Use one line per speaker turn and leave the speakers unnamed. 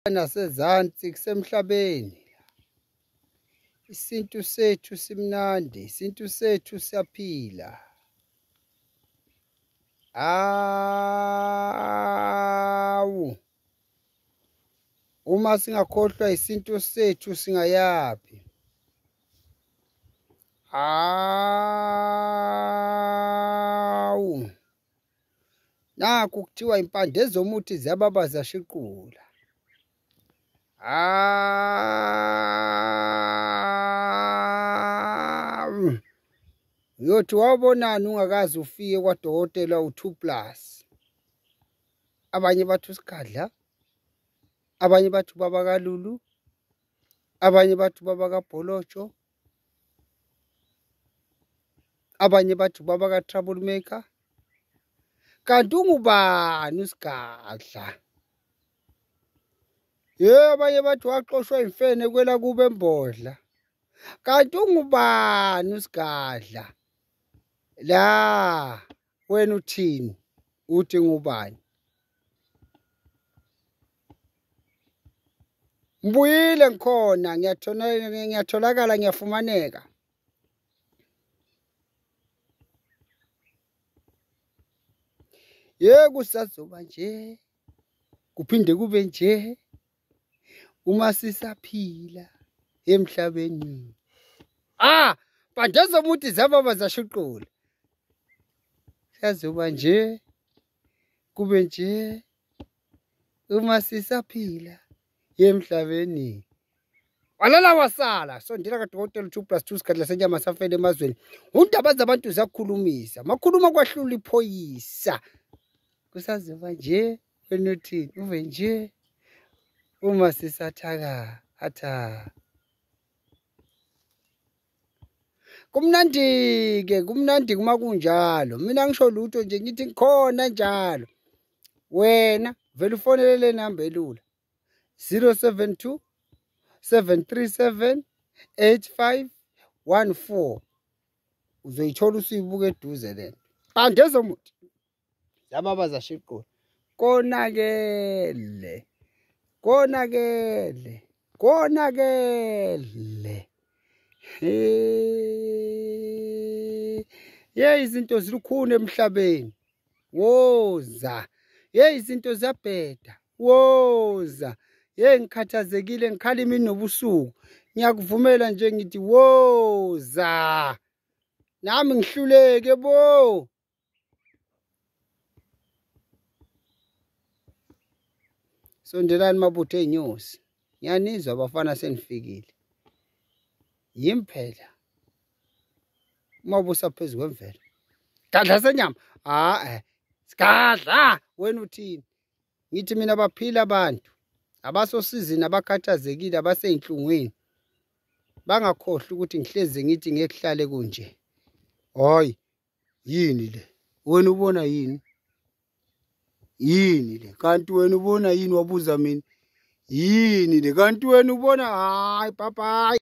Nasezansi kusemhlabeni. Isintu sethu simnandi, isintu sethu siyaphila. Awu, uma singakhohlwa isintu sethu singayaphi? Awu, nakhu kuthiwa impande zomuthi ziyababa ziyashiqula. Awu, uyothi wawubonani ungakaze ufike kwadokotela u2 plus. Abanye bathi uSigadla, abanye bathi ubaba kaLulu, abanye bathi ubaba kaBholotsho, abanye bathi ubaba ka-Troublemaker. Kanti ungubani uSigadla? Ye, abanye bathi waxoshwa imfene kwela kube embodla. Kanti ungubani uSigadla? La wena uthini? Uthi ngubani? Ngibuyile ngikhona, ngiyatholakala, ngiyafumaneka. Ye, kusazoba nje, kuphinde kube nje uma sisaphila emhlabeni. Ah, pande zomuthi zababa zashuqula. Siyazoba nje, kube nje uma sisaphila emhlabeni. Walala wasala, sondela kadokotela 2 plus 2 Sigadla senyama safele emazweni. Undaba zabantu ziyakhulumisa, makhuluma kwahlula iphoyisa. Kusazoba nje, wena uthini? Uve nje uma sisathaka hatha. Kumnandi-ke, kumnandi kuma kunjalo. Mina ngisho lutho nje, ngithi ngikhona njalo. Wena vele ufonele le namba elula 072 737 8514. Uzoyithola usuyibuka eduze lento. Pande zomuthi zababa zashiqula. Konakele, konakele, konakele. Ye, izinto zilukhuni emhlabeni. Woza. Ye, izinto ziyabheda. Woza. Ye, ngikhathazekile, ngikhala imini nobusuku. Ngiyakuvumela nje ngithi woza. Nami ngihluleke bo. Sondelani mabutho ey'nyosi. Ngiyanizwa abafana senifikile. Yimi phela uma ubusa phezu kwemvelo. Gadla senyama. Ah, Sigadla, wena uthini? Ngithi mina baphila abantu abasosizini, abakhathazekile, abasey'nhlungwini. Bangakhohlwa ukuthi ngihlezi ngithi ngeke kuhlale kunje. Hayi, yini le? Wena ubona yini? Yini le? Kanti wena ubona yini? Wabuza mina. Yini le? Kanti wena ubona? Hayi, bye bye.